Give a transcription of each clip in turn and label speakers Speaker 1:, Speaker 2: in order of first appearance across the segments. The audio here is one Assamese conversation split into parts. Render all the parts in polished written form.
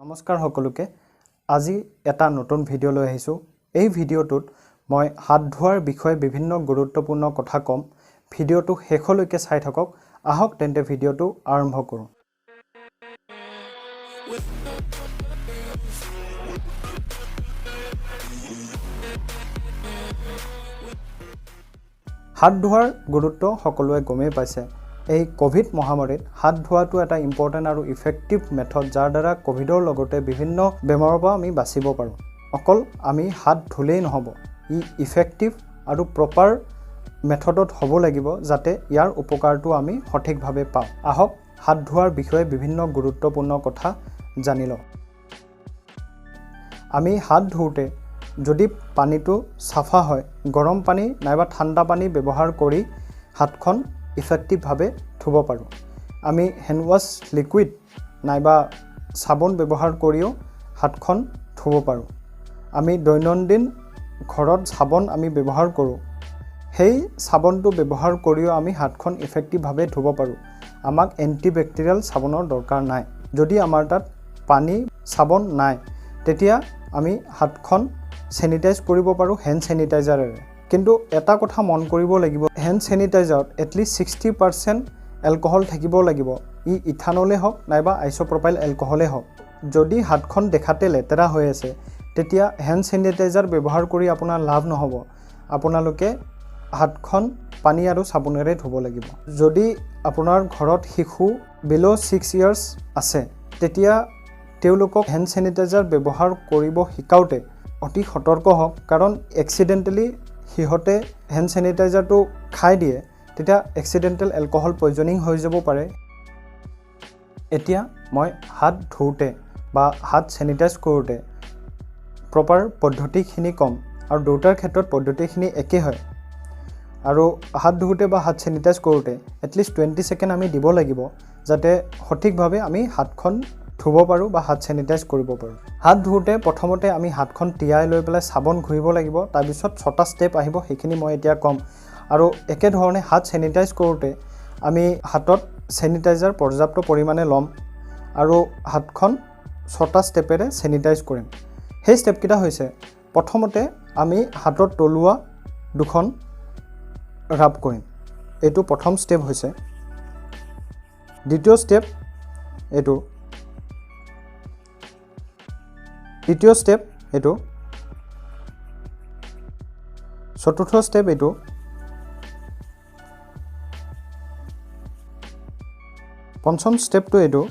Speaker 1: নমস্কাৰ সকলোকে। আজি এটা নতুন ভিডিঅ' লৈ আহিছোঁ। এই ভিডিঅ'টোত মই হাত ধোৱাৰ বিষয়ে বিভিন্ন গুৰুত্বপূৰ্ণ কথা ক'ম। ভিডিঅ'টো শেষলৈকে চাই থাকক। আহক তেন্তে ভিডিঅ'টো আৰম্ভ কৰোঁ। হাত ধোৱাৰ গুৰুত্ব সকলোৱে গমেই পাইছে। এই ক'ভিড মহামাৰীত হাত ধোৱাটো এটা ইম্পৰ্টেণ্ট আৰু ইফেক্টিভ মেথড, যাৰ দ্বাৰা ক'ভিডৰ লগতে বিভিন্ন বেমাৰৰ পৰা আমি বাচিব পাৰোঁ। অকল আমি হাত ধুলেই নহ'ব, ই ইফেক্টিভ আৰু প্ৰপাৰ মেথডত হ'ব লাগিব, যাতে ইয়াৰ উপকাৰটো আমি সঠিকভাৱে পাওঁ। আহক হাত ধোৱাৰ বিষয়ে বিভিন্ন গুৰুত্বপূৰ্ণ কথা জানি লওঁ। আমি হাত ধুওঁতে যদি পানীটো চাফা হয়, গৰম পানী নাইবা ঠাণ্ডা পানী ব্যৱহাৰ কৰি হাতখন ইফেক্টিভভাৱে ধুব পাৰোঁ। আমি হেণ্ড ৱাছ লিকুইড নাইবা চাবোন ব্যৱহাৰ কৰিও হাতখন ধুব পাৰোঁ। আমি দৈনন্দিন ঘৰত চাবোন আমি ব্যৱহাৰ কৰোঁ, সেই চাবোনটো ব্যৱহাৰ কৰিও আমি হাতখন ইফেক্টিভভাৱে ধুব পাৰোঁ। আমাক এণ্টিবেক্টেৰিয়েল চাবোনৰ দৰকাৰ নাই। যদি আমাৰ তাত পানী চাবোন নাই, তেতিয়া আমি হাতখন চেনিটাইজ কৰিব পাৰোঁ হেণ্ড চেনিটাইজাৰেৰে। কিন্তু এটা কথা মন কৰিব লাগিব, হেণ্ড চেনিটাইজাৰত এটলিষ্ট 60% এলকহল থাকিব লাগিব। ই ইথানলেই হওক নাইবা আইচ'প্ৰপাইল এলকহলেই হওক। যদি হাতখন দেখাতে লেতেৰা হৈ আছে, তেতিয়া হেণ্ড চেনিটাইজাৰ ব্যৱহাৰ কৰি আপোনাৰ লাভ নহ'ব। আপোনালোকে হাতখন পানী আৰু চাবোনেৰে ধুব লাগিব। যদি আপোনাৰ ঘৰত শিশু বিল' 6 ইয়াৰ্ছ আছে, তেতিয়া তেওঁলোকক হেণ্ড চেনিটাইজাৰ ব্যৱহাৰ কৰিব শিকাওঁতে অতি সতৰ্ক হওক, কাৰণ এক্সিডেণ্টেলি সিহঁতে হেণ্ড চেনিটাইজাৰটো খাই দিয়ে, তেতিয়া এক্সিডেণ্টেল এলকহল পয়জনিং হৈ যাব পাৰে। এতিয়া মই হাত ধুওঁতে বা হাত চেনিটাইজ কৰোঁতে প্ৰপাৰ পদ্ধতিখিনি ক'ম আৰু দুয়োটাৰ ক্ষেত্ৰত পদ্ধতিখিনি একে হয়। আৰু হাত ধুওঁতে বা হাত চেনিটাইজ কৰোঁতে এটলিষ্ট 20 ছেকেণ্ড আমি দিব লাগিব, যাতে সঠিকভাৱে আমি হাতখন ধুব পাৰোঁ বা হাত চেনিটাইজ কৰিব পাৰোঁ। হাত ধুওঁতে প্ৰথমতে আমি হাতখন তিয়াই লৈ পেলাই চাবোন ঘঁহিব লাগিব। তাৰপিছত ছটা ষ্টেপ আহিব, সেইখিনি মই এতিয়া ক'ম। আৰু একেধৰণে হাত চেনিটাইজ কৰোঁতে আমি হাতত চেনিটাইজাৰ পৰ্যাপ্ত পৰিমাণে ল'ম আৰু হাতখন ছটা ষ্টেপেৰে চেনিটাইজ কৰিম। সেই ষ্টেপকেইটা হৈছে, প্ৰথমতে আমি হাতৰ তলুৱা দুখন ৰাব কৰিম। এইটো প্ৰথম ষ্টেপ হৈছে। দ্বিতীয় ষ্টেপ এইটো। তৃতীয় ষ্টেপ এইটো। চতুৰ্থ ষ্টেপ এইটো। পঞ্চম ষ্টেপটো এইটো।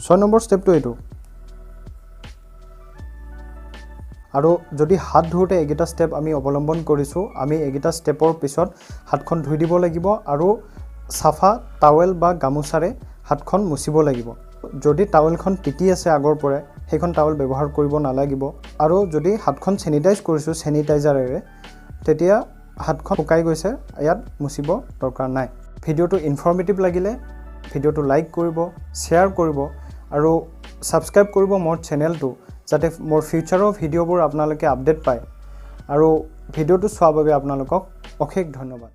Speaker 1: 6 নম্বৰ ষ্টেপটো এইটো। আৰু যদি হাত ধুওঁতে এইকেইটা ষ্টেপ আমি অৱলম্বন কৰিছোঁ, আমি এইকেইটা ষ্টেপৰ পিছত হাতখন ধুই দিব লাগিব আৰু চাফা টাৱেল বা গামোচাৰে হাতখন মুচিব লাগিব। যদি টাৱেলখন তিতি আছে আগৰ পৰাই, সেইখন টাৱেল ব্যৱহাৰ কৰিব নালাগিব। আৰু যদি হাতখন চেনিটাইজ কৰিছোঁ চেনিটাইজাৰেৰে, তেতিয়া হাতখন শুকাই গৈছে, ইয়াত মুচিব দৰকাৰ নাই। ভিডিঅ'টো ইনফৰ্মেটিভ লাগিলে ভিডিঅ'টো লাইক কৰিব, শ্বেয়াৰ কৰিব আৰু ছাবস্ক্ৰাইব কৰিব মোৰ চেনেলটো, যাতে মোৰ ফিউচাৰৰ ভিডিঅ'বোৰ আপোনালোকে আপডেট পায়। আৰু ভিডিঅ'টো চোৱাৰ বাবে আপোনালোকক অশেষ ধন্যবাদ।